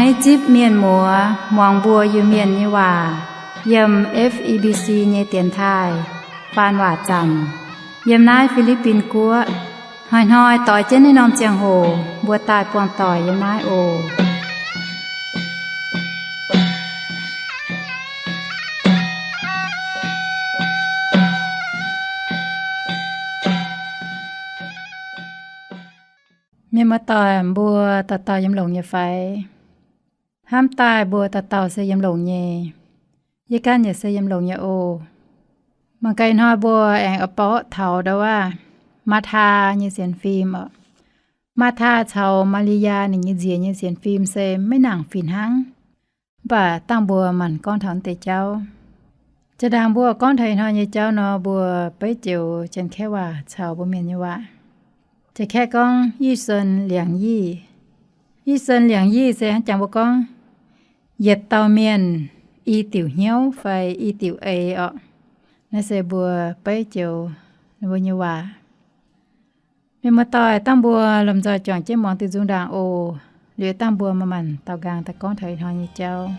Naaiv zipv mienh muoz muangx mbuo Iu-Mienh nyei waac yiem F E B C nyei dienx taaih faan waac zanc yiem naaiv Fi^li^bin Guoqv. Hnoi-hnoi doix jienv naaiv norm ziangh hoc mbuo daaih buangh doic yiem naaiv oc. Mienh muoz-doic, mbuo dauh dauh yiem longx nyei fai? Hnamv daaih mbuo dauh dauh se yiem longx nyei. Yie ganh yaac se yiem longx nyei oc. Mangc gaax ih hnoi mbuo aengx oix borqv taux ndau wuov Maathaa nyei sienx fim oc. Maathaa caux Maa^li^yaa ninh nyei nziez nyei sienx fim se maiv nangc fih hnangv. Mv baac dangh mbuo maanc gorngv taux deix jauv. Jaa-ndaangc mbuo gorngv taux ih hnoi nyei jauv nor, mbuo beiv joux Janx-Kaeqv waac caux mbuo Mienh nyei waac. Janx-Kaeqv gorngv 一生两意. 一生两意 se hnangv jangx mbuo gorngv yietc dauh mienh i diuc hnyouv fai i diuc eix orqc. Naaiv se mbuo beiv joux ninh mbuo nyei waac. Mienh muoz-doic, dangh mbuo lomh nzoih juangc jienv muangx diuh nzung ndaangc oc. Liuz dangh mbuo maaih maanc daaux nqaang daaih gorngv taux ih hnoi nyei jauv.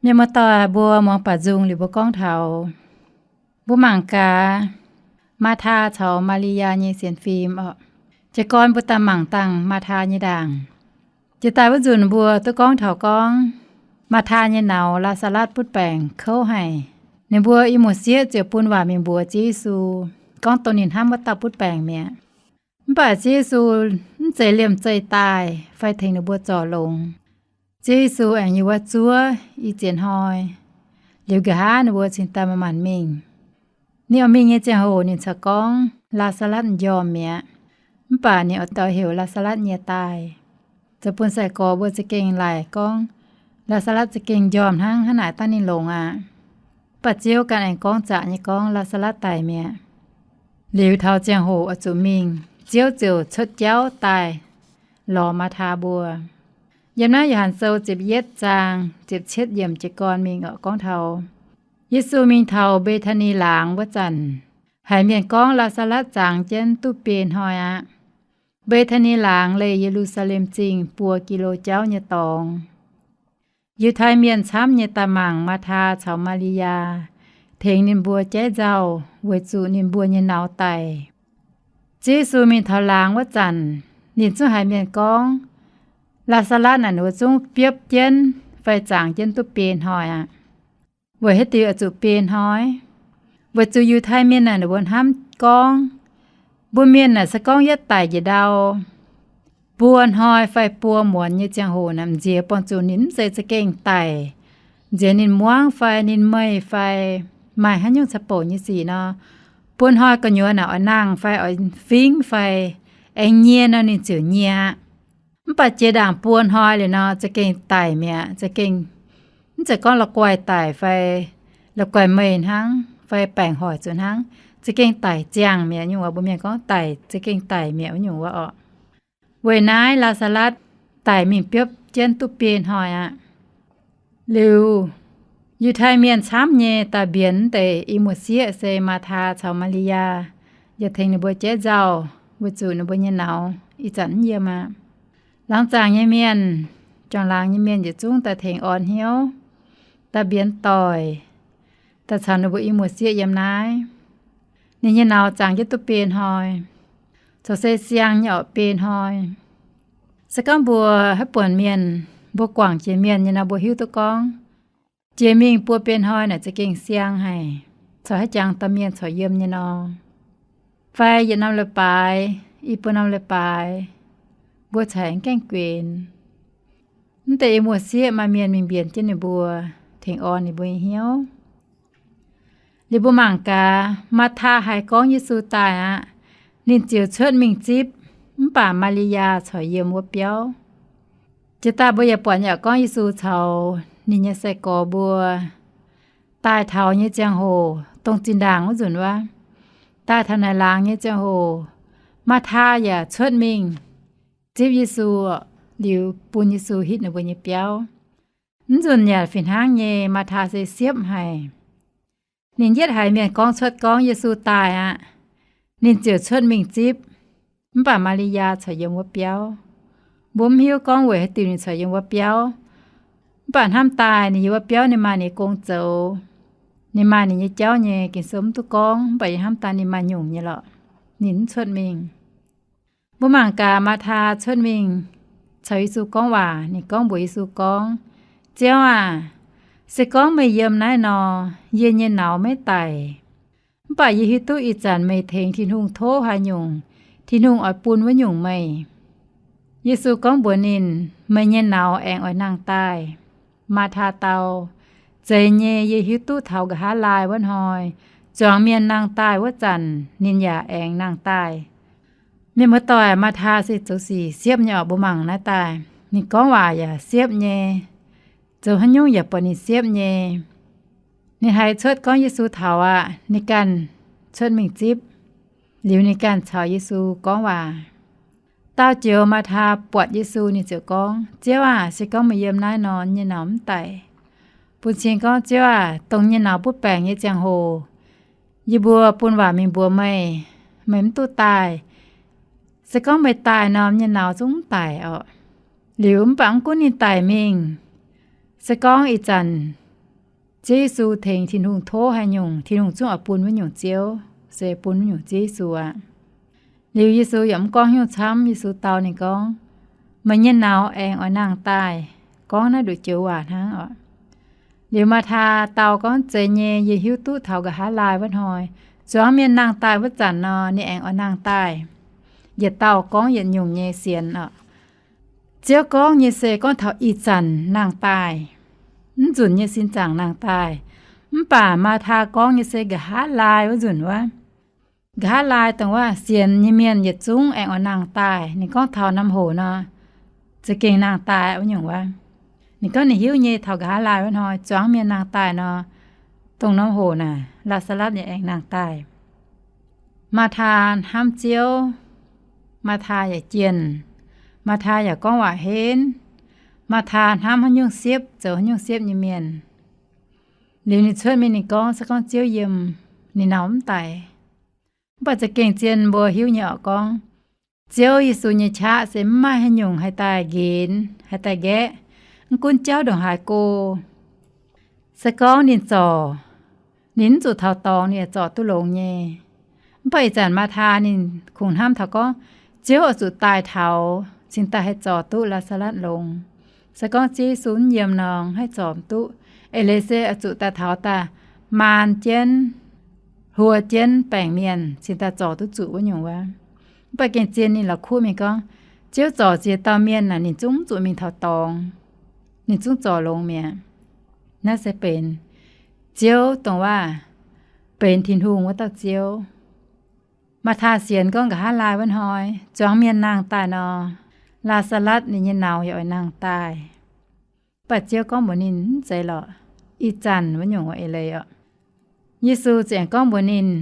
Mienh muoz-doic, mbuo muangx baac nzung liuz mbuo gorngv taux, mbuo mangc gaax Maathaa caux Maa^li^yaa nyei sienx fim oc. Jiez gorn mbuo daaih mangc dangh Maathaa nyei ndaangc. Jiex daaih wuov nzunc mbuo duqv gorngv taux gorngv Maathaa nyei nauz, Laa^saa^latv, butv baengc kouv haic. Ninh mbuo i muoz-sieqv ziouc bun waac mingh mbuox Ziouv Yesu, gorngv dongh ninh hnamv wuov dauh butv baengc mi'aqv. Mv baac Ziouv Yesu mv zeiz liemh zeih daaih fai tengx ninh mbuo zorc longx. Ziouv Yesu aengx yiem wuov zuov i ziex hnoi, liuz nqa'haav ninh mbuo cingx daaih maaih maanc mingh. Ninh oix mingh nyei ziangh hoc ninh corc gorngv, Laa^saa^latv m'njormh mi'aqv. Mv baac ninh oix dorh heuc Laa^saa^latv nyei daaih. Zoux bun sai-gorx mbuo za'gengh laaic gorngv, Laa^saa^latv za'gengh njormh hnangv, hnangv naaic dangh ninh longx aqv. Mv baac Ziouv ganh aengx gorngv zaqc nyei gorngv, Laa^saa^latv daic mi'aqv. Liuz taux ziangh hoc oix zuqc mingh, Ziouv ziouc cuotv jauv daaih lorz Maataa mbuo. Yiem naaiv Yo^han Sou ziepc yietv zaang ziepc cietv yiemc jiez gorn mingh oc, gorngv taux Yesu mingh taux Mbe^taa^ni Laangz wuov zanc, haiz mienh gorngv Laa^saa^latv zangx jienv duqv biei hnoi aqv. Mbe^taa^ni Laangz leih Ye^lu^saa^lem Zingh buo gi^lo jauv nyei dorngx. Yiutai Mienh camv nyei daaih mangc Maataa caux Maa^li^yaa, tengx ninh mbuo jaiv nzauh, weic zuqc ninh mbuo nyei nauz daic. Ziouv Yesu mingh taux laangz wuov zanc, ninh zungv haiz mienh gorngv, Laa^saa^latv naaic ninh mbuo zungv biopv jienv fai zangx jienv duqv biei hnoi aqv. Weic haaix diuc oix zuqc biei hnoi? Weic zuqc Yiutai Mienh naaic ninh mbuo hnamv gorngv, mbuo mienh naaic se gorngv yietv daic njiec ndau buo hnoi fai buo muonz nyei ziangh hoc naaic m'nziex buangh zuqc ninh mv zeiz za'gengh daic. Nziex ninh muangv fai ninh meih fai maaih haaix nyungc ca'bouc nyei sic nor, buo hnoi gu'nyuoz naaic oix nangh fai oix fingv fai aengx nyie nor ninh ziouc nyie aqv. Mv baac jiex ndaangc buo hnoi liuz nor za'gengh daic mi'aqv. Za'gengh mv zeiz gorngv la'guaih daic fai la'guaih meih hnangv fai baengc hoic zuqc hnangv. Za'gengh daic ziangh mi'aqv. Nyungc waac mbuo mienh gorngv daic, za'gengh daic mi'aqv wuov nyungc wuov orqc. Weic naaiv Laa^saa^latv daic mingh biopv jienv duqv biei hnoi aqv. Liuz, Yiutai Mienh camv nyei daaih mbienx deix i muoz-sieqv se Maataa caux Maa^li^yaa, yaac tengx ninh mbuo jaiv nzauh, weic zuqc ninh mbuo nyei nauz ih zanc mv yiem aqv. Laangz zaangc nyei mienh, juangc laangz nyei mienh yietc zungv daaih tengx orn hnyouv, daaih mbienx doic, daaih caux ninh mbuo i muoz-sieqv yiem naaiv. Ninh nyei nauz zangx jienv duqv biei hnoi, corc se siang nyei orqc, biei hnoi. Se gorngv mbuo haaix buonc mienh, mbuo guangc jiex mienh nyei nor, mbuo hiuv duqv gorngv, jiex mingh buo biei hnoi naaic za'gengh siang haic, corc haaix jangx dauh mienh corc yiem nyei nor. Fai yietc norm leiz-baaix, i buo norm leiz-baaix, mbuo cingx gaengh guenx. Mv deix i muoz-sieqv maaih mienh mingh mbienx jienv ninh mbuo, tengx orn ninh mbuo nyei hnyouv. Liuz mbuo mangc gaax, Maataa haiz gorngv Yesu daaih aqv, ninh ziouc cuotv mingh zipv, mv baac Maa^li^yaa corc yiem wuov biauv. Jiex daaih mbuo yaac buatc nyei orqc, gorngv Yesu caux ninh nyei sai-gorx mbuo daaih taux nyei ziangh hoc, dongh zinh ndaangc wuov nzunc wuov, daaih taux naaic laangz nyei ziangh hoc, Maataa yaac cuotv mingh zipv Yesu, liuz bun Yesu hitv ninh mbuo nyei biauv. Mv nzunc yaac fih hnangv nyei, Maataa se siepv haic. Ninh yietv haiz mienh gorngv cuotv gorngv Yesu daaih aqv, ninh ziouc cuotv mingh zipv. Mv baac Maa^li^yaa corc yiem wuov biauv. Mbuo mv hiuv gorngv weic haaix diuc ninh corc yiem wuov biauv. Mv baac hnamv daaih ninh yiem wuov biauv ninh maaih ninh gong zoux, ninh maaih ninh nyei jauv nyei, Ging-Sou mv duqv gorngv, mv baac yie hnamv daaih ninh maaih nyungc nyei lorqc, ninh mv cuotv mingh. Mbuo mangc gaax Maataa cuotv mingh caux Yesu gorngv waac. Ninh gorngv mbuox Yesu gorngv, Ziouv aah! Se gorngv meih yiem naaiv nor, yie nyei nauz maiv daic. Mv baac yie hiuv duqv ih zanc meih tengx Tin-Hungh tov haaix nyungc, Tin-Hungh oix bun wuov nyungc meih. Yesu gorngv mbuox ninh, Meih nyei nauz aengx oix nangh daaih. Maataa dau, Zeiz nyei, yie hiuv duqv taux nqa'haav laai wuov hnoi, zuangx mienh nangh daaih wuov zanc, ninh yaac aengx nangh daaih. Mienh muoz-doic, Maataa se zoux sic siepv nyei orqc. Mbuo mangc naaiv daaih, ninh gorngv waac yaac siepv nyei, zoux haaix nyungc yaac buatc ninh siepv nyei. Ninh haiz cuotv gorngv Yesu taux aqv, ninh ganh cuotv mingh zipv, liuz ninh ganh caux Yesu gorngv waac. Daauh joux Maataa buatc Yesu, ninh ziouc gorngv, Ziouv aah! Se gorngv meih yiem naaiv nor, yie nyei nauz mv daic. Bun cing gorngv, Ziouv aah! Dongh yie nyei nauz butv baengc nyei ziangh hoc, yie mbuo bun waac mingh mbuox meih, meih mv duqv daaih. Se gorngv meih daaih nor, yie nyei nauz zungv mv daic orqc. Liuz mv baac mv gunv ninh daic mingh, se gorngv ih zanc Ziouv Yesu tengx Tin-Hungh tov haaix nyungc, Tin-Hungh zungv oix bun wuov nyungc Ziouv, se bun wuov nyungc Ziouv Yesu aqv. Liuz Yesu yaac mv gorngv haaix nyungc camv. Yesu dau ninh gorngv, Meih nyei nauz aengx oix nangh daaih. Gorngv naaiv nduqc joux waac hnangv orqc. Liuz Maataa dau gorngv, Zeiz nyei, yie hiuv duqv taux nqa'haav laai wuov hnoi, zuangx mienh nangh daaih wuov zanc nor, ninh aengx oix nangh daaih. Yietc dauh gorngv yietc nyungc nyei sienx orqc. Ziouv gorngv nyei se gorngv taux ih zanc nangh daaih, mv nzunc nyei sin zaangc nangh daaih. Mv baac Maataa gorngv nyei se nqa'haav laai wuov nzunc wuov. Nqa'haav laai dongh waac sienx nyei mienh yietc zungv aengx oix nangh daaih. Ninh gorngv taux norm hoc nor, za'gengh nangh daaih wuov nyungc wuov. Ninh gorngv ninh hiuv nyei taux nqa'haav laai wuov hnoi zuangx mienh nangh daaih nor, dongh norm hoc naaic Laa^saa^latv yaac aengx nangh daaih. Maathaa hnamv Ziouv, Maathaa yaac jienh, Maathaa yaac gorngv waac henv, Maathaa hnamv haaix nyungc siepv zoux haaix nyungc siepv nyei mienh. Liuz ninh cuotv mingh ninh gorngv, se gorngv Ziouv yiem, ninh nauz mv daic. Mv baac za'gengh zien mbuo hiuv nyei orqc gorngv, Ziouv Yesu nyei qaqv se mv maaih haaix nyungc haih daaih nqenx, haih daaih nqaeqv, mv gunv jauv ndongc haaix go. Se gorngv ninh zorc, ninh mv zuqc taux dorngx ninh yaac zorc duqv longx nyei. Mv baac ih zanc Maathaa ninh kungx hnamv taux gorngv, Ziouv oix zuqc daaih taux cingx daaih haih zorc duqv Laa^saa^latv longx. Se gorngv Ziouv Yesu mv yiem nor, haih zorc duqv. Eix leiz se oix zuqc daaih taux daaih maan jienv, hluo jienv baengc mienh cingx daaih zorc duqv zuqc wuov nyungc wuov. Mv baac gengh zien ninh la'kuqv mingh gorngv, Ziouv zorc ziex dauh mienh naaic ninh zungv mv zuqc mingh taux dorngx, ninh zungv zorc longx mi'aqv. Naaiv se benx Ziouv dongh waac benx Tin-Hungh wuov dauh Ziouv. Maathaa sienx gorngv nqa'haav laai wuov hnoi zuangx mienh nangh daaih nor, Laa^saa^latv ninh nyei nauz yaac oix nangh daaih. Mv baac Ziouv gorngv mbuox ninh, Mv zeiz lorqc. Ih zanc wuov nyungc eix leiz oc, Yesu ziouc aengx gorngv mbuox ninh,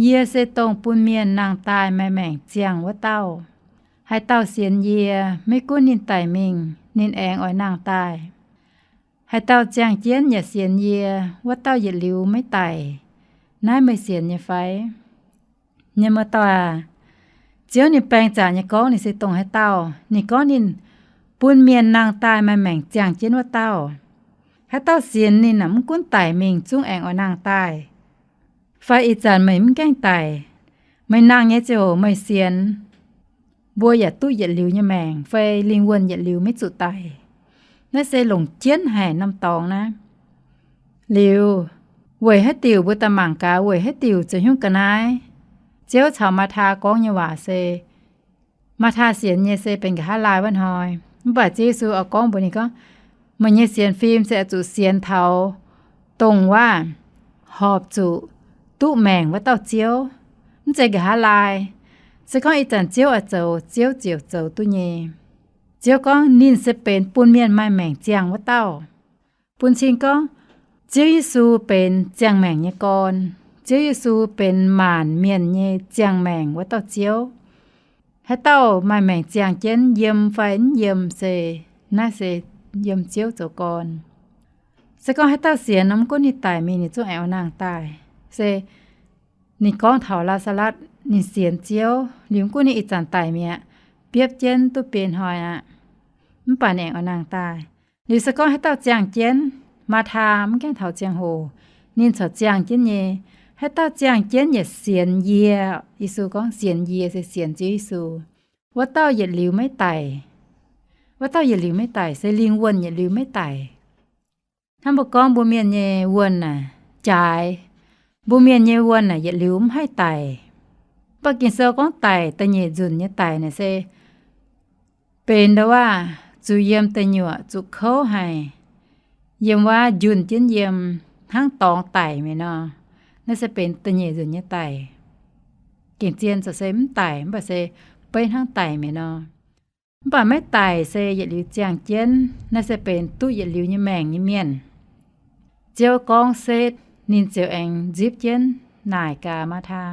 Yie se dongh bun mienh nangh daaih maaih maengc ziangh wuov dauh. Haaix dauh sienx yie, maiv gunv ninh daic mingh, ninh aengx oix nangh daaih. Haaix dauh ziangh jienv yaac sienx yie, wuov dauh yietc liuz maiv daic. Naaiv meih sienx nyei fai? Mienh muoz-doic aac, Ziouv ninh baeng zaqc nyei gorngv ninh se dongh haaix dauh. Ninh gorngv ninh bun mienh nangh daaih maaih maengc ziangh jienv wuov dauh. Haaix dauh sienx ninh aeqv, mv gunv daic mingh zungv aengx oix nangh daaih. Fai ih zanc meih mv gaengh daic, meih nangh nyei ziouc meih sienx, mbuo yaac duqv yietc liuz nyei maengc fai lingh wuonh yietc liuz maiv zuqc daic. Naaiv se longc jienv haic norm dorngx naaiv. Liuz, weic haaix diuc mbuo daaih mangc gaax weic haaix diuc zoux hnyouv ga'naaiv? Ziouv caux Maathaa gorngv nyei waac se, Maathaa sienx nyei se benx nqa'haav laai wuov hnoi. Mv baac Ziouv Yesu oix gorngv mbuox ninh gorngv, Meih nyei sienx fim se oix zuqc sienx taux dongh waac horpc zuqc duqv maengc wuov dauh Ziouv. Mv zeiz nqa'haav laai. Se gorngv ih zanc Ziouv oix zoux, Ziouv ziouc zoux duqv nyei. Ziouv gorngv ninh se benx bun mienh maaih maengc ziangh wuov dauh. Bun cing gorngv, Ziouv Yesu benx ziangh maengc nyei gorn. Ziouv Yesu benx maanc mienh nyei ziangh maengc wuov dauh Ziouv. Haaix dauh maaih maengc ziangh jienv, yiem fai mv yiem, se naaiv se yiem Ziouv zoux gorn. Se gorngv haaix dauh sienx nor, mv gunv ninh daic mingh, ninh zungv aengx oix nangh daaih. Se ninh gorngv taux Laa^saa^latv ninh sienx Ziouv liuz, mv gunv ninh ih zanc daic mi'aqv, biopv jienv duqv biei hnoi aqv, mv baac ninh aengx oix nangh daaih. Liuz se gorngv haaix dauh ziangh jienv, Maathaa mv gaengh taux ziangh hoc, ninh corc ziangh jienv nyei. Haaix dauh ziangh jienv yaac sienx yie, Yesu gorngv sienx yie se sienx Ziouv Yesu, wuov dauh yietc liuz maiv daic. Wuov dauh yietc liuz maiv daic se lingh wuonh yietc liuz maiv daic. Hnangv mbuo gorngv mbuo mienh nyei wuonh naaic jaaix, mbuo mienh nyei wuonh naaic yietc liuz mv haih daic. Mv baac Ging-Sou gorngv daic da'nyeic nzunc nyei daic naaic se benx ndo waac zuqc yiem deic nyuoqc zuqc kouv haic, yiem wuov njunh jienv yiem hnangv dorngx daic mi'aqv nor. Naaiv se benx da'nyeic nzunc nyei daic. Gengh zien zoux se mv daic, mv baac se beiv hnangv daic mi'aqv nor. Mv baac maiv daic se yietc liuz ziangh jienv, naaiv se benx duqv yietc liuz nyei maengc nyei mienh. Ziouv gorngv setv, ninh ziouc aengx nzipv jienv naaic gaax Maathaa,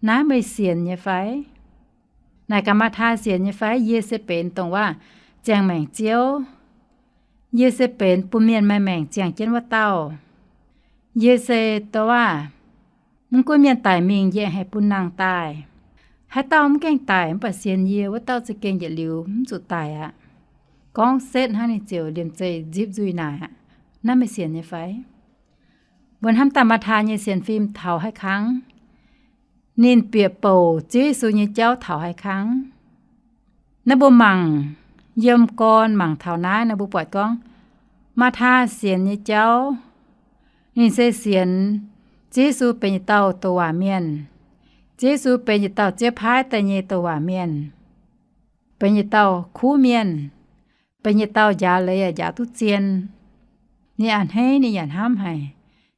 Naaiv meih sienx nyei fai? Naaic gaax Maathaa, Sienx nyei fai? Yie se benx dongh waac ziangh maengc Ziouv. Yie se benx bun mienh maaih maengc ziangh jienv wuov dauh. Yie se ndo waac, mv gunv mienh daic mingh, yie haih bun nangh daaih. Haaix dauh mv gaengh daic mv baac sienx yie, wuov dauh za'gengh yietc liuz mv zuqc daic aqv. Gorngv setv hnangv, ninh ziouc liemh zeih nzipv nzuih naaic aqv, Naaiv meih sienx nyei fai? Mbuo hnamv daaih Maathaa nyei sienx fim taux haaix kangv. Ninh bieqc bouc Ziouv Yesu nyei jauv taux haaix kangv. Naaiv mbuo mangc yiem gorn mangc taux naaiv nor, mbuo buatc gorngv Maathaa sienx nyei jauv, ninh se sienx Ziouv Yesu benx yietc dauh douc waac mienh. Ziouv Yesu benx yietc dauh Ziouv paaiv daaih nyei douc waac mienh, benx yietc dauh kuv mienh, benx yietc dauh njaaux leiz yaac njaaux duqv zien. Ninh a'hneiv, ninh yaac hnamv haic.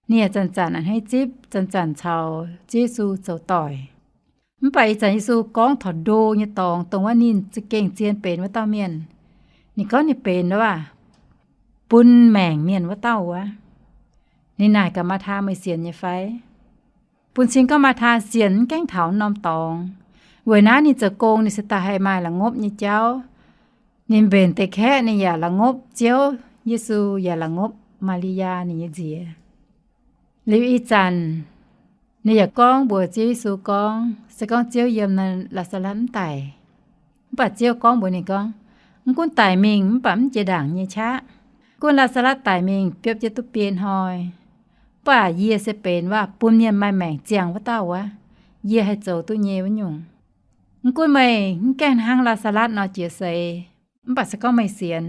Ninh yaac zanc-zanc a'hneiv zipv, zanc-zanc caux Ziouv Yesu zoux doic. Mv baac ih zanc Yesu gorngv taux ndo nyei dorngx, dongh wuov ninh za'gengh zien benx wuov dauh mienh. Ninh gorngv ninh benx wuov bun maengc mienh wuov dauh wuov. Ninh naaic gaax Maa^taa, Meih sienx nyei fai? Bun cing gorngv Maa^taa sienx, mv gaengh taux norm dorngx. Weic naaiv ninh zoux gong ninh se daaih haih maaih la'ngopv nyei jauv. Ninh mbenc deix kaeqv ninh yaac la'ngopv Ziouv Yesu, yaac la'ngopv Maa^li^yaa ninh nyei nziex. Liuz ih zanc ninh yaac gorngv mbuox Ziouv Yesu gorngv, se gorngv Ziouv yiem naaiv, Laa^saa^latv mv daic. Mv baac Ziouv gorngv mbuox ninh gorngv, mv gunv daic mingh mv baac mv jiex ndaangc nyei qaqv. Gunv Laa^saa^latv daic mingh biopv jienv duqv biei hnoi. Mv baac yie se benx wuov bun mienh maaih maengc ziangh wuov dauh wuov. Yie haih zoux duqv nyei wuov nyungc. Mv gunv meih mv gaengh hnangv Laa^saa^latv nor jiex seix, mv baac se gorngv meih sienx,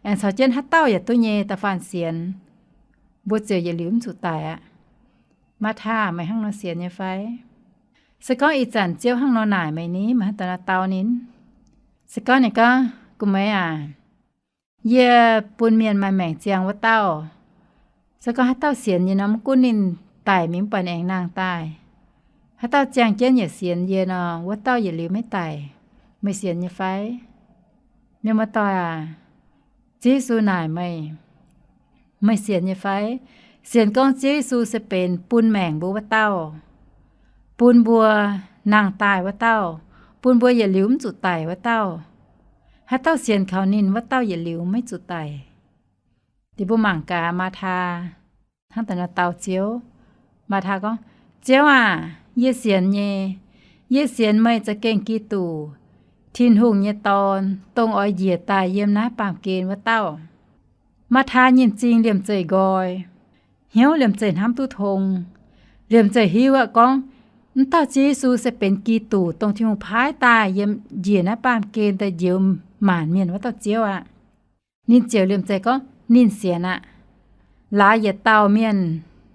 aengx caux jienv haaix dauh yaac duqv nyei da'faanh sienx, mbuo ziouc yietc liuz mv zuqc daic aqv. Maa^taa, meih hnangv nor sienx nyei fai? Se gorngv ih zanc Ziouv hnangv nor naaic meih ni, meih hnangv daaih nor dau ninh? Se gorngv ninh gorngv, Gu'nyuoz aac, yie bun mienh maaih maengc ziangh wuov dauh. Se gorngv haaix dauh sienx yie nor, mv gunv ninh daic mingh mv baac ninh aengx nangh daaih. Haaix dauh ziangh jienv yaac sienx yie nor, wuov dauh yietc liuz maiv daic. Meih sienx nyei fai? Mienh muoz-doic aac, Ziouv Yesu naaic meih, meih sienx nyei fai? Sienx gorngv Ziouv Yesu se benx bun maengc mbuo wuov dauh, bun mbuo nangh daaih wuov dauh, bun mbuo yietc liuz mv zuqc daic wuov dauh. Haaix dauh sienx kaux ninh, wuov dauh yietc liuz maiv zuqc daic. Deix mbuo mangc gaax Maa^taa hnangv daaih nor dau Ziouv. Maa^taa gorngv, Ziouv aac, yie sienx nyei. Yie sienx meih za'gengh Giduc, Tin-Hungh nyei Dorn, dongh oix njiec daaih yiem naaiv baamh gen wuov dauh. Maa^taa nyinh zingh liemh zeih nqoi, hnyouv liemh zeih hnamv duqv tong, liemh zeih hiuv aqv gorngv, mv dauh Ziouv Yesu se benx Giduc, dongh Tin-Hungh paaiv daaih yiem njiec naaiv baamh gen daaih njoux maanc mienh wuov dauh Ziouv aqv. Ninh ziouc liemh zeih gorngv ninh sienx aqv. Laaix yietc dauh mienh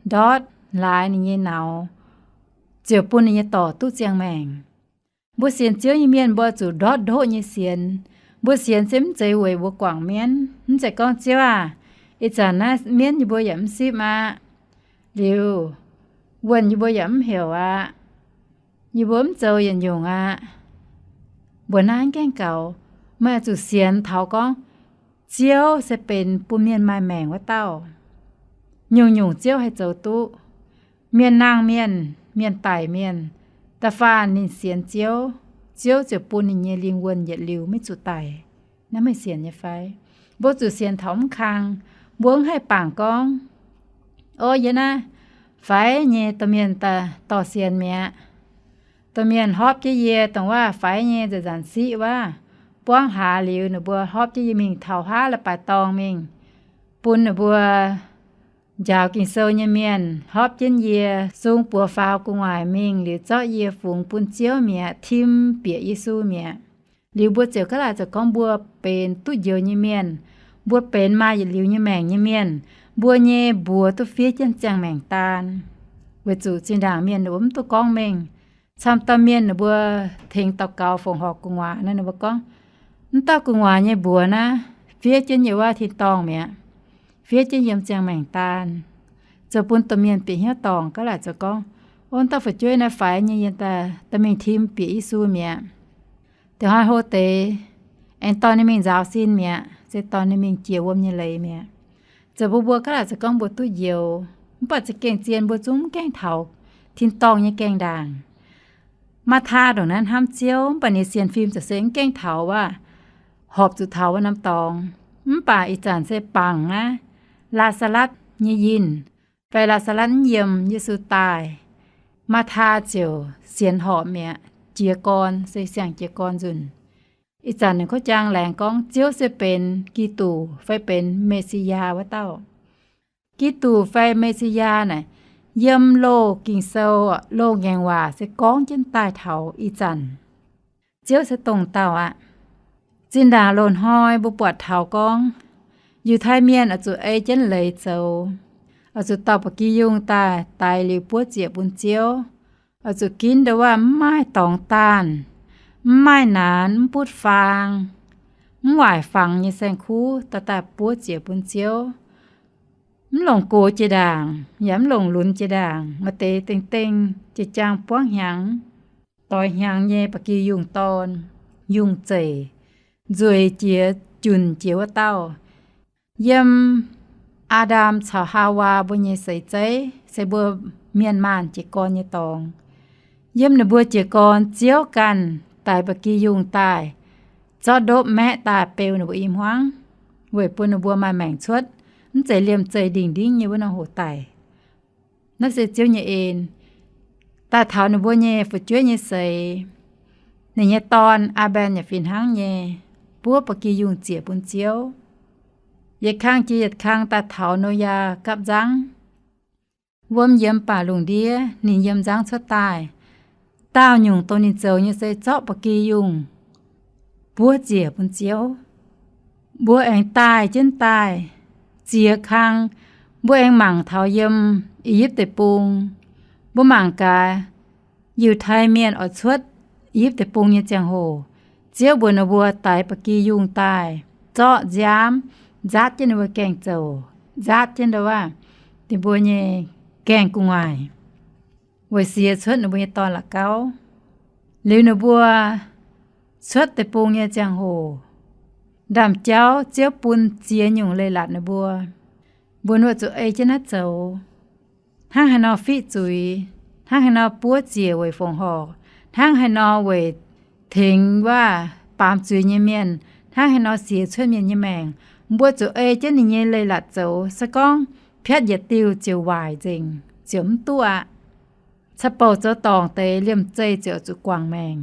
ndortv laaix ninh nyei naux, ziouc bun ninh nyei dorc duqv ziangh maengc. Mbuo sienx Ziouv nyei mienh mbuo zuqc ndortv ndoqv nyei sienx. Mbuo sienx se mv zeiz weic mbuo guangc mienv. Mv zeiz gorngv, Ziouv aac, ih zanc naaiv mienv yie mbuo yaac mv sipv aqv. Liuz, wuonh yie mbuo yaac mv heuc aqv. Yie mbuo mv zoux yietc nyungc aqv. Mbuox naaiv gaengh gaux, meih oix zuqc sienx taux gorngv Ziouv se benx bun mienh maaih maengc wuov dauh. Nyungc-nyungc Ziouv haih zoux duqv. Mienh nangh mienh, mienh daic mienh, da'faanh ninh sienx Ziouv, Ziouv ziouc bun ninh nyei lingh wuonh yietc liuz maiv zuqc daic. Naaiv meih sienx nyei fai? Mbuo zuqc sienx taux mv kang. Mbuo mv haih bangc gorngv, o, yie naaiv faix nyei domh mienh daaih dorh sienx mi'aqv. Domh mienh hopv jienv yie dongh waac faix nyei nzanc-nzanc siqv waac, buangv hlaax liuz ninh mbuo hopv jienv yie mingh taux haav leiz-baaix dorngh mingh, bun ninh mbuo njaaux Ging-Sou nyei mienh hopv jienv yie, sung buoz faaux gu'nguaaic mingh liuz zorqv yie fungx bun Ziouv mi'aqv, tim bieqc Yesu mi'aqv. Liuz mbuo ziouc gaav laaic ziouc gorngv mbuo benx duqv njoux nyei mienh. Mbuo benx maaih yietc liuz nyei maengc nyei mienh. Mbuo nyei mbuox duqv fiev jienv ziangh maengc daan. Weic zuqc zinh ndaangc mienh ninh mbuo mv duqv gorngv mengh. Camv dauh mienh ninh mbuo tengx daux gaux fongc horc gu'nguaaic naaiv, ninh mbuo gorngv, mv dauh gu'nguaaic nyei mbuox naaiv fiev jienv yiem wuov tin-dorngh mi'aqv, fiev jienv yiem ziangh maengc daan. Zoux bun domh mienh bieqc hnyouv dorngc gaav laaic zoux gorngv, o, mv dauh fu'jueiv naaiv faix nyei, yie daaih mingh tim bieqc Yesu mi'aqv. Da'haaix hlo deix aengx dorh ninh mingh nzaaux sin mi'aqv, se dorh ninh mingh jiex wuom nyei leiz mi'aqv. Zoux bun mbuo gaav laaic zoux gorngv mbuo duqv njoux, mv baac za'gengh zien mbuo zungv mv gaengh taux tin-dorngh nyei gaengh ndaangc. Maa^taa ndongc naaiv hnamv Ziouv, mv baac ninh sienx fim ziouc se mv gaengh taux wuov, horpc zuqc taux wuov norm dorngx. Mv baac ih zanc se bangc naaiv Laa^saa^latv nyei yinh, fai Laa^saa^latv mv yiem, Yesu daaih, Maa^taa ziouc sienx horpc mi'aqv, jiez gorn, se siang-jiez gorn nzunc. Ih zanc ninh kov jaang laengz gorngv Ziouv se benx Giduc fai benx Me^si^yaa wuov dauh. Giduc fai Me^si^yaa naaic, yiem loz Ging-Sou, loz ngaengc waac se gorngv jienv daaih taux ih zanc. Ziouv se dongh dauh aqv. Zinh ndaangc loz-hnoi mbuo buatc taux gorngv Yiutai Mienh oix zuqc ei jienv leiz zoux, oix zuqc dorh ba'gi yungh daaih daix liuz buov ziec bun Ziouv, oix zuqc ginv ndo waac mv maaih dorngx daanh, mv maaih naanx, mv butv faang, mv waaic fangx nyei saeng-kuv daaih daaih buov ziec bun Ziouv. Mv longc gox jiex ndaangc yaac mv longc lunx jiex ndaangc, maaih deix dengh dengh jiex jaang buangv hnyangx, doix hnyangx nyei ba'gi yungh dorn, yungh zeic, nzueic jiex, junc jiex wuov dauh. Yiem Aa^ndam caux Haawaa mbuo nyei seix zeiv se mbuo mienh maanh jiez gorn nyei dorngx. Yiem ninh mbuo jiez gorn, Ziouv ganh daix ba'gi yungh daaih, zorqv ndopv maeqv daaih beu ninh mbuo i hmuangv, weic bun ninh mbuo maaih maengc cuotv, mv zeiz liemh zeih ndingh-ndingv nyei wuov norm hoc daic. Naaiv se Ziouv nyei en daaih taux ninh mbuo nyei fu'jueiv nyei seix. Ninh nyei dorn, Aa^mben, yaac fih hnangv nyei buov ba'gi yungh ziec bun Ziouv. Yietc kang jiex yietc kang daaih taux Noyaa gapv nzangv. Wuom yiemx baac lungh ndiev, ninh yiem nzangv cuotv daaih. Daauh nyungc dongh ninh zoux nyei se zorqv ba'gi yungh buov ziec bun Ziouv. Mbuo aengx daaih jienv daaih ziex kang, mbuo aengx mangc taux yiem I^yipv Deic-Bung. Mbuo mangc gaax, Yiutai Mienh oix cuotv I^yipv Deic-Bung nyei ziangh hoc, Ziouv mbuox ninh mbuo daix ba'gi yungh daaih, zorqv nziaamv nzaatv jienv ninh mbuo gaengh zouc, nzaatv jienv ndau wuov, ninh mbuo nyei gaengh gu'nguaaic, weic siex cuotv ninh mbuo nyei dorn-la'gauv. Liuz ninh mbuo cuotv deic-bung nyei ziangh hoc, ndaamv-jauv Ziouv bun ziex nyungc leiz-latc ninh mbuo. Mbuo oix zuqc ei jienv naaiv zoux. Hnangv haaix nor fiqv zuiz, hnangv haaix nor buov ziec weic fongc horc, hnangv haaix nor weic tengx waac baamz zuiz nyei mienh, hnangv haaix nor siex cuotv mienh nyei maengc, mbuo zuqc ei jienv ninh nyei leiz-latc zoux. Se gorngv piatv yietc diuh ziouc waaic nzengc, ziouc mv duqv aqv. Ca'bouc zoux dorngc deix liemh zeih ziouc zuqc guangc maengc.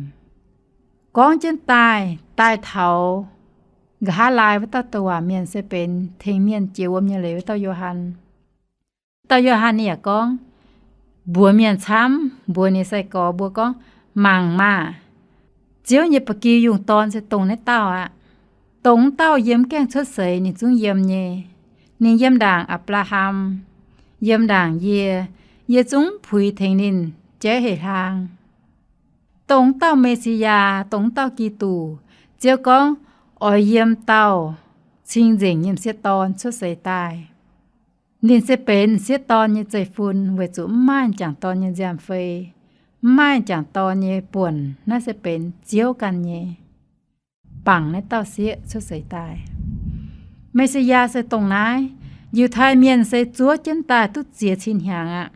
Gorngv jienv daaih, daaih taux nqa'haav laai wuov dauh douc waac mienh se benx tengx mienh jiex wuom nyei leiz wuov dauh Yo^han. Dauh Yo^han ninh yaac gorngv, mbuox mienh camv, mbuox ninh nyei sai-gorx mbuo gorngv, mangc maah! Ziouv nyei ba'gi yungh dorn se dongh naaiv dauh aqv. Dongh wuov dauh yie mv gaengh cuotv seix ninh zungv yiem nyei. Ninh yiem ndaangc Apc^laa^ham, yiem ndaangc yie, yie zungv mv puix tengx ninh jaiv heh hlaang. Dongh wuov dauh Me^si^yaa, dongh wuov dauh Giduc, Ziouv gorngv oix yiem dauh cing-nzengc nyei m'sieqv dorn cuotv seix daaih. Ninh se benx m'sieqv dorn nyei zeiv-fun weic zuqc mv maaih m'jangc dorn nyei nziaamv-fei, mv maaih m'jangc dorn nyei buonc. Naaiv se benx Ziouv ganh nyei bangc naaiv dauh sieqv cuotv seix daaih. Me^si^yaa se dongh naaiv. Yiutai Mienh se zuov jienv daaih duqv ziex cin hnyangx aqv.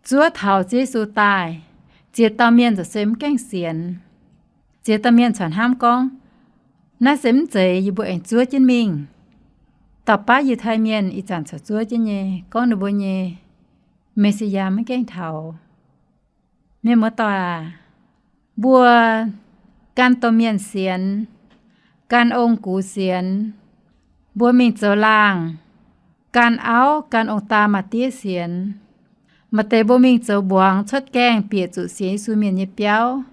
Zuov taux Ziouv Yesu daaih, ziex dauh mienh ziouc se mv gaengh sienx. Ziex dauh mienh corc hnamv gorngv, naaiv se mv zeiz yie mbuo aengx zuov jienv mingh. Dauh baav Yiutai Mienh ih zanc corc zuov jienv nyei, gorngv ninh mbuo nyei Me^si^yaa maiv gaengh taux. Mienh muoz-doic aac, mbuo gan domh mienh sienx, gan ong-gux sienx, mbuo mingh zoux laangh, gan auv gan ong-daa maa-diev sienx. Maaih deix mbuo mingh zoux mbuangz cuotv gaengh bieqc zuqc sienx Yesu mienh nyei biauv,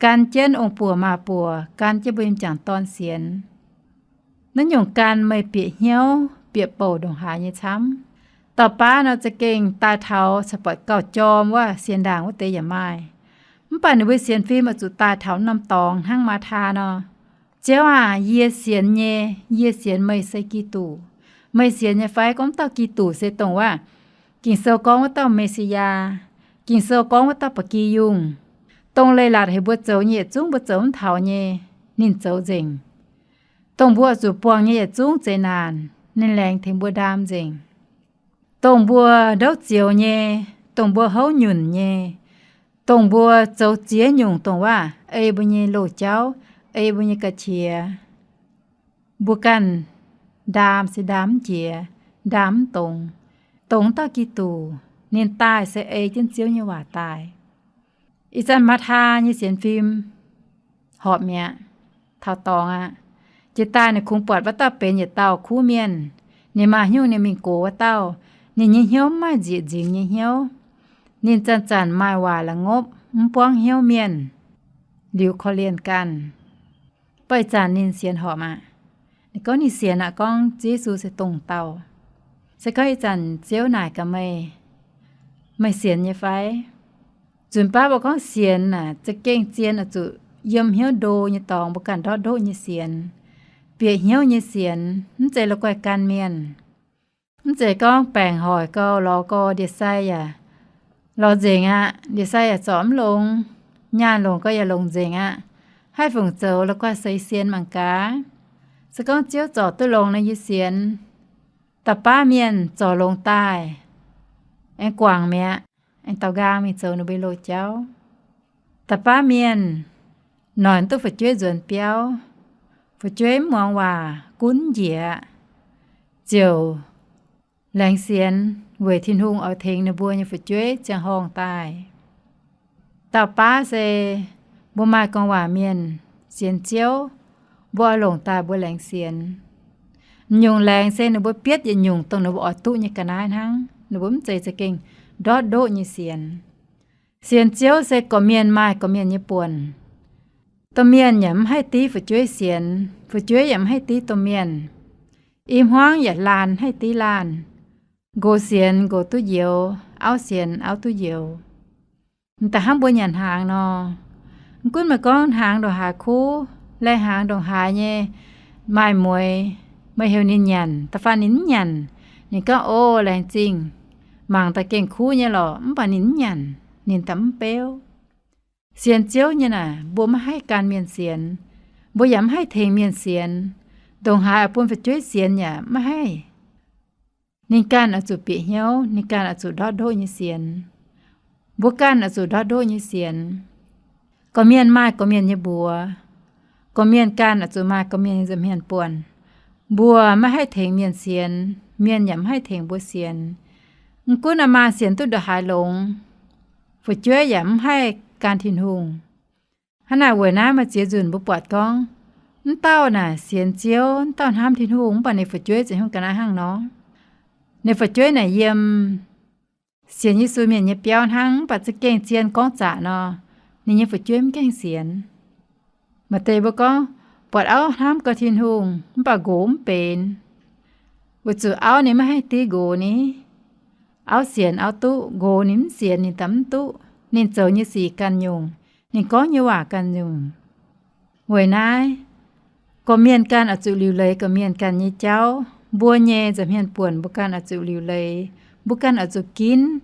gan jienv ong-buoc maa-buoc, gan jienv mbuo nyei m'jangc dorn sienx. Naaiv nyungc gan meih bieqc hnyouv bieqc bouc ndongc haaix nyei camv. Dauh baav nor za'gengh daaih taux caux buatc gauh jorm wuov, sienx ndaangc wuov deix yaac maaih. Mv baac ninh mbuo sienx fim oix zuqc daaih taux norm dorngx hnangv Maataa nor. Ziouv aac, yie sienx nyei, yie sienx meih se Giduc. Meih sienx nyei fai? Gorngv dauh Giduc se dongh wuov, Ging-Sou gorngv wuov dauh Me^si^yaa, Ging-Sou gorngv wuov dauh ba'gi yungh. Dongh leiz-latc heuc mbuo zoux nyei yietc zungv mbuo zoux mv taux nyei, ninh zoux nzengc. Dongh mbuo oix zuqc buangh nyei yietc zungv zeqc naanc, ninh laengz tengx mbuo ndaam nzengc. Dongh mbuo ndouv zioux nyei, dongh mbuo houv nyunc nyei, dongh mbuo zoux ziex nyungc dongh waac ei mbuo nyei loz-jauv, ei mbuo nyei ga'qiex, mbuo ganh ndaam se ndaam mv jiex, ndaam mv dongz. Dongh dauh Giduc, ninh daaih se ei jienv Ziouv nyei waac daaih. Ih zanc Maataa nyei sienx fim horpc mi'aqv, taux dorngx aqv. Jiex daaih ninh kungx buatc wuov dauh benx yietc dauh kuv mienh. Ninh maaih haaix nyungc ninh mingh gox wuov dauh. Ninh nyei hnyouv mv maaih nzieqc nzingx nyei hnyouv. Ninh zanc-zanc maaih waaic la'ngopv, mv buangv hnyouv mienh, liuz korv-lienh ganh. Beiv zanc ninh sienx horpc aqv. Ninh gorngv ninh sienx aqv, gorngv Ziouv Yesu se dongh dauh. Se gorngv ih zanc Ziouv naaic gaax meih, meih sienx nyei fai? Nzunc baav mbuo gorngv sienx aac, za'gengh zien oix zuqc yiem hnyouv ndo nyei dorngx, mbuo ganh ndortv ndoqv nyei sienx, bieqc hnyouv nyei sienx, mv zeiz la'guaih gan mienh. Mv zeiz gorngv baengc hoic gau, lorz gau, ndie-sai yaac lorz nzengc aqv. Ndie-sai yaac zorc mv longx. Nyaanh longc gau yaac longc nzengc aqv. Haih fungc zoux la'guaih seix sienx mangc gaax. Se gorngv Ziouv zorc duqv longx nor, yie sienx. Da'baav mienh zorc longx daaih, aengx guangc mi'aqv, aengx daaux nqaang mingh zoux ninh mbuo loz-jauv. Da'baav mienh noic duqv fu'jueiv nzuonx biauv, fu'jueiv mv muangx waac, gunv njiec, ziouc laengz sienx weic Tin-Hungh oix tengx ninh mbuo nyei fu'jueiv ziangh horngh daaih. Dauh baav se mbuo maaih gorngv waac mienh sienx Ziouv, mbuo oix longc daaih mbuo laengz sienx. M'nyungc laengz se ninh mbuo bietv yietc nyungc dongh ninh mbuo oix duqv nyei ga'naaiv hnangv. Ninh mbuo mv zeiz za'gengh ndortv ndoqv nyei sienx. Sienx Ziouv se gorqv-mienh maaih gorqv-mienh nyei buonc. Domh mienh yaac mv haih div fu'jueiv sienx, fu'jueiv yaac mv haih div domh mienh. I hmuangv yaac laanh haih div laanh. Nqox sienx nqox duqv njoux, auv sienx auv duqv njoux. M'daaih hnangv mbuo nyanc hnaangx nor, mv gunv meih gorngv hnaangx ndongc haaix kuv, laih hnaangx ndongc haaix nyei maaih mueix, meih heuc ninh nyanc, da'faanh ninh mv nyanc, ninh gorngv, O, laengz zingh, mangc daaih gengh kuv nyei lorqc, mv baac ninh mv nyanc, ninh daaih mv beuv. Sienx Ziouv nyei naaic, mbuo maiv haih gan mienh sienx, mbuo yaac mv haih tengx mienh sienx. Ndongc haaix oix bun fu'jueiv sienx yaac maiv haih. Ninh ganh oix zuqc bieqc hnyouv, ninh ganh oix zuqc ndortv ndoqv nyei sienx. Mbuo ganh oix zuqc ndortv ndoqv nyei sienx. Gorqv-mienh maaih gorqv-mienh nyei mbuox. Gorqv-mienh ganh oix zuqc maaih gorqv-mienh nyei nza'hmien buonc. Mbuo maiv haih tengx mienh sienx, mienh yaac mv haih tengx mbuo sienx. Mv gunv aa maa sienx duqv ndongc haaix longx, fu'jueiv yaac mv haih gan Tin-Hungh. Hnangv naaic weic naaiv maaih ziex nzunc mbuo buatc gorngv, mv dauh naaic sienx Ziouv, mv dauh hnamv Tin-Hungh, mv baac ninh fu'jueiv ziouc hnyouv ga'naaiv hnangv nor. Ninh fu'jueiv naaic yiem sienx Yesu mienh nyei biauv hnangv, mv baac za'gengh zien gorngv zaqc nor, ninh nyei fu'jueiv mv gaengh sienx. Maaih deix mbuo gorngv, buatc auv hnamv gau Tin-Hungh, mv baac nqox mv benx. Weic zuqc auv ninh maiv haih div nqox ni. Auv sienx auv duqv, nqox ninh mv sienx ninh daaih mv duqv. Ninh zoux nyei sic ganh nyungc, ninh gorngv nyei waac ganh nyungc. Weic naaiv, gorqv-mienh ganh oix zuqc liuc leiz gorqv-mienh ganh nyei jauv. Mbuo nyei nza'hmien buonc mbuo ganh oix zuqc liuc leiz. Mbuo ganh oix zuqc ginv,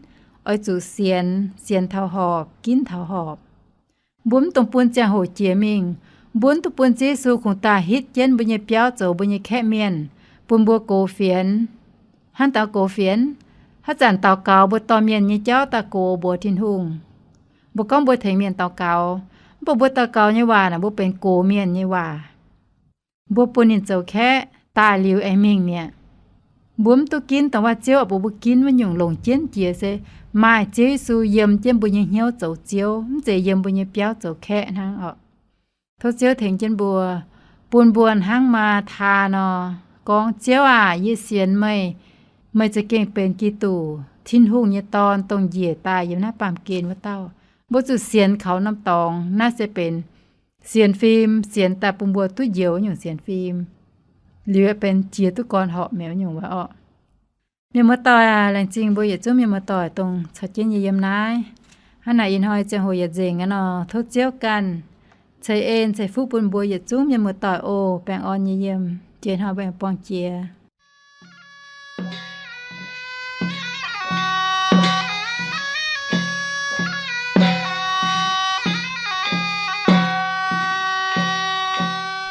oix zuqc sienx, sienx taux horpc, ginv taux horpc. Mbuo mv dungx bun ziangh hoc jiex mingh. Mbuo mv dungx bun Ziouv Yesu kungx daaih hitv jienv mbuo nyei biauv zoux mbuo nyei kaeqv mienh, bun mbuo gox fienx. Hnangv daux gox fienx, haaix zanc daux gaux mbuo dorh mienh nyei jauv daaih gox mbuox Tin-Hungh. Mbuo gorngv mbuo tengx mienh daux gaux, mv baac mbuo daux gaux nyei waac naaic mbuo benx gox mienh nyei waac. Mbuo bun ninh zoux kaeqv daaih liuz aengx mingh mi'aqv. Mbuo mv duqv ginv dongh waac Ziouv oix bun mbuo ginv wuov nyungc. Longc jienv jiex se maaih Ziouv Yesu yiem jienv mbuo nyei hnyouv zoux Ziouv, mv zeiz yiem mbuo nyei biauv zoux kaeqv hnangv oc. Tov Ziouv tengx jienv mbuo, bun mbuo hnangv Maa^taa nor gorngv, Ziouv aac, yie sienx meih. Meih za'gengh benx Giduc, Tin-Hungh nyei Dorn, dongh njiec daaih yiem naaiv baamh gen wuov dauh. Mbuo zuqc sienx kaux norm dorngx. Naaiv se benx sienx fim, sienx daaih bun mbuo duqv njoux nyungc sienx fim. Liuz benx jiex duqv gorn horpc mi'aqv nyungc wuov orqc. Mienh muoz-doic aac, laengz zingh mbuo yietc zungv mienh muoz-doic dongh caux jienv yie yiem naaiv. Hnangv naaic ih hnoi ziangh hoc yietc nzengc aqv nor, tov Ziouv ganh ceix en ceix fuqv bun mbuo yietc zungv mienh muoz-doic oc. Baengh orn nyei yiem, jiex hnoi mbuo aengx buangh jiex.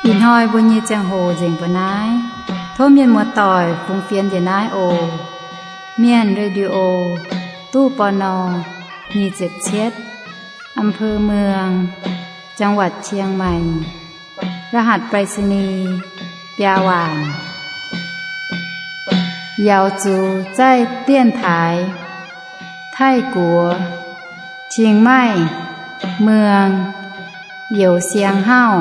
Ih hnoi mbuo nyei ziangh hoc nzengc mbuo naaiv. Tov mienh muoz-doic fungx fienx njiec naaiv oc. Mienh Radio, ตู้ ปณ. nyic ziepc cietv, อำเภอเมือง จังหวัดเชียงใหม่ รหัสไปรษณีย์ biaa waanc. 瑶族在电台 Taiv Guoqv เชียงใหม่ เมือง Youh Siang Hauv